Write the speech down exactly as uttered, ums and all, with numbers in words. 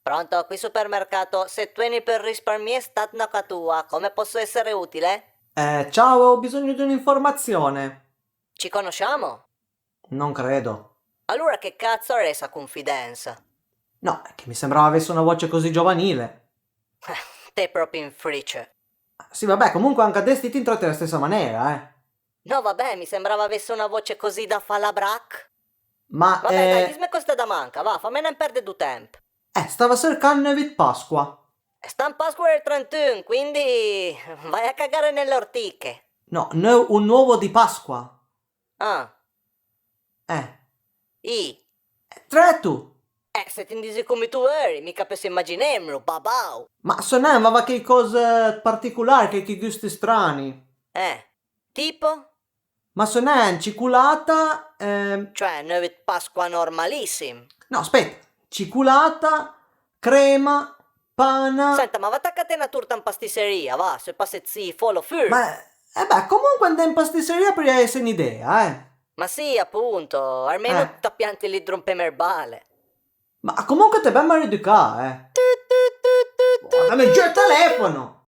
Pronto, qui supermercato, se tu veni per risparmiare sta na catua, come posso essere utile? Eh, ciao, ho bisogno di un'informazione. Ci conosciamo? Non credo. Allora che cazzo è sta confidenza? No, è che mi sembrava avesse una voce così giovanile. Te propi in frice. Sì, vabbè, comunque anche adess ti ti trate la stessa maniera, eh. No, vabbè, mi sembrava avesse una voce così da falabrach. Ma, vabbè, dai, eh, disme costa da manca, va, famme nen perde du temp. Eh, stava cercando un ovo di Pasqua. Sta in Pasqua del trentun, quindi vai a cagare nelle ortiche. No, no, un uovo di Pasqua. Ah. Eh. I. Tretu! Eh, se ti 'n disi come tu veuri, mica peuss imaginemlo, babau! Ma so nen, vava cheicos ëd particolar, chei gusti strani. Eh, tipo? Ma so nen, cicolata, ehm... Cioè, un ovo ëd Pasqua normalissim. No, speta, cicolata, crema, pana. Senta, ma va tacate na torta in pastisseria, va, se passe ëd sì, folo fur. Ma, eh beh, comunque andé in pastisseria a peuria esse n'idea, eh. Ma sì, appunto, almeno eh. T'pianti lì dron pe me bale. Ma comunque t'é ben maleducà, eh. Dame giù il telefono!